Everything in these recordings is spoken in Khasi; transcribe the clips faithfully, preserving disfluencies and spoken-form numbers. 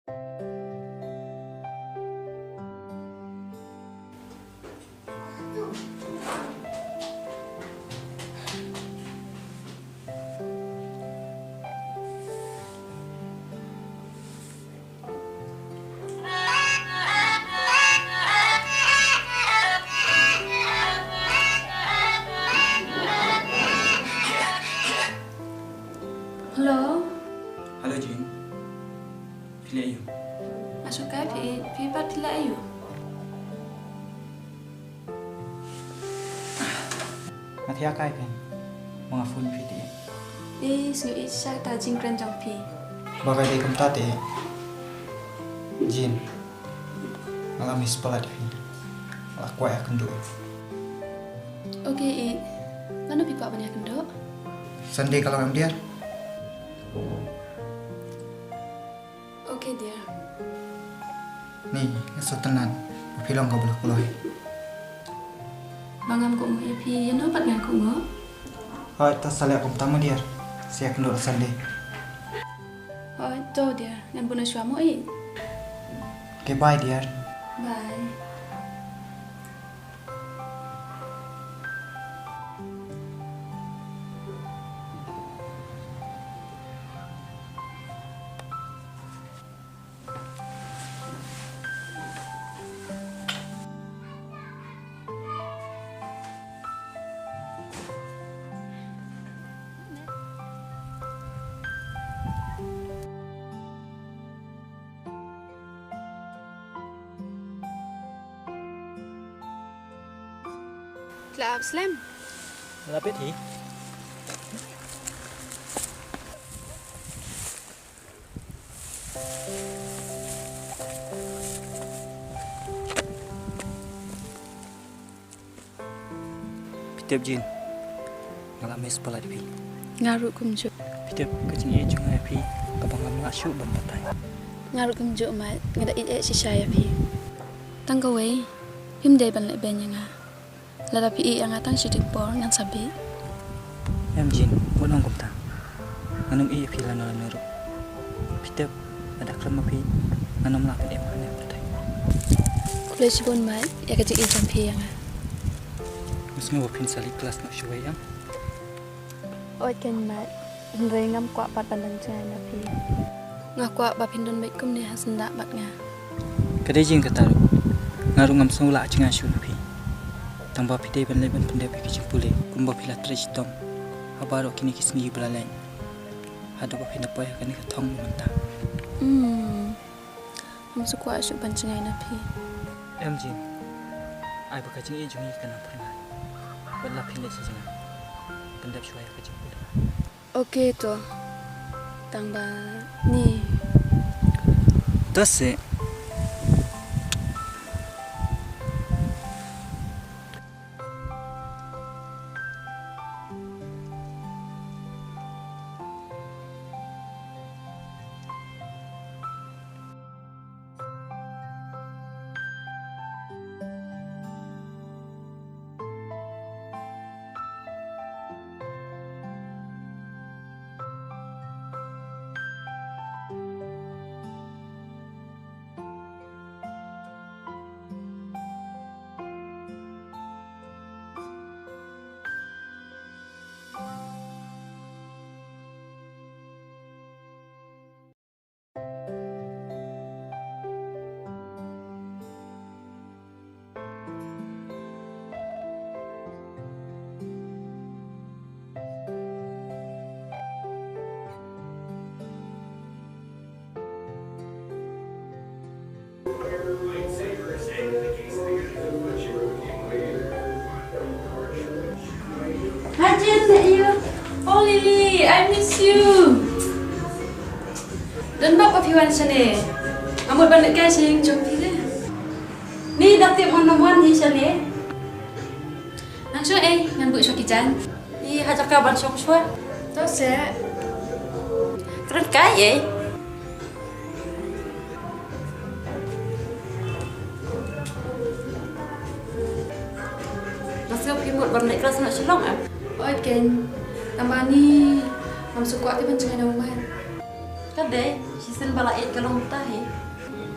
Hello. Hello, Jin. Phi leh aïu? Nga shu kai, phi, phi pat phi leh aïu? Nga thiah kai phin. Ma nga phone phi te. Ei, sngew ïeit shisha kata jingkren jong phi. Ba ka dei kumta te. Jin. Nga la miss palat phi. Nga la kwah ïakynduh. Okay, eh. Mano phi kwah ban ïakynduh? Sunday ka long em, dear? Okay, dear. Ni, nga sngewtynnat ba phi long kaba la kloi. Ba ngam kohnguh ïa phi, ïano pat ngan kohnguh? Hooid, to sa leh kumta mo, dear. Sa ïakynduh Sunday. Hooid, to, dear. Ngan bun shuwa mo, eh. Okay, bye, dear. Bye. Tla ap slem. La pet hi. Phi tip Jin, nga la miss palat ïa phi. Nga ruh kumjuh. Phi tip ka jingïeit jong nga ïa phi kaba ngam lah shuh ban batai. Nga ruh kumjuh mate, nga da ïeit shisha ïa phi. Tang kawei, phim dei ban leh beiñ ïa nga. Lada phi ïeit ïa nga tang shiteng por ngan sa bit. Em Jin, wat ong kumta. Ngan ym ïeit ïa phi lano lano ruh. Phi tip, lada khlem ma phi, ngan ym lah ban im ha kane ka pyrthei. Khublei shibun mate ïa ka jingïeit jong phi ïa nga. Nga sngew ba phin sa leit klas noh shuwei em. Hooid keiñ mate, hynrei ngam kwah pat ban don jngai na phi. Nga kwah ba phin don beit kumne ha syndah bad nga. Ka dei jingkata ruh, nga ruh ngam sngew lah jngai shuh na phi. Tang ba phi dei ban leit ban pyndep ïa ka jingpule kumba phi la trei shitom ha baroh kine ki sngi ba la leit. Haduh ba phin da poi ha kane ka thong mynta. Hmm. Ngam sngewkwah shuh ban jngai na phi. Em Jin, ai ba ka jingïeit jong ngi kan nang phyrnai. Wat la phin leit sha jngai. Pyndep shuwa ïa ka jingpule. Okay to. Tang ba ni. To se. Hi Jin, you. Oh Lily, I miss you. Don bok ba phi wan shane. Nga mut ban leit kai sha ïing jong phi le. Ni da tip mon wan hi shane. Nang shu ei, ngan buh shuwa ki jan. I ha jaka ban shong shuwa. To se. Kren kai ei. Nga sngew phi mut ban leit klas na Shillong em? Oi keiñ. Tang ba ni ngam sngewkwah te ban jngai na u mat. Ka dei. Shisien ba la ïeit ka long mynta hi.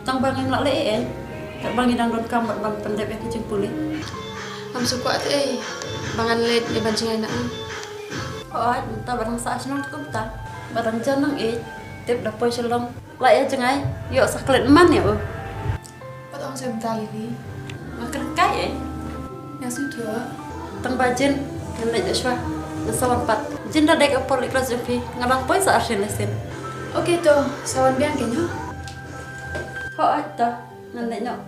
Tang ba ngim lah leh ei ei. Katba ngi dang donkam bad ban pyndep ïa ki jingpule. Ngam sngewkwah te ei ba ngan leit ïa ban jngai na u. Hooid, mynta ba dang sah shnong te kumta. Ba dang jan nang ïeit. Tip da poi sha long. Lah ïa jngai, ïoh sa klet man ïa u. Pat ong sha mynta Lily. Nga kren kai eh. Nga sngewthuh. Tang ba jin, ngan leit da shwa. Nga sa wan pat. Jin da dei ka por leit klas jong phi. Nga dang poi sa arsien lehsien. Okay to, sa wan biang kein ho. Hooid to, ngan leit noh.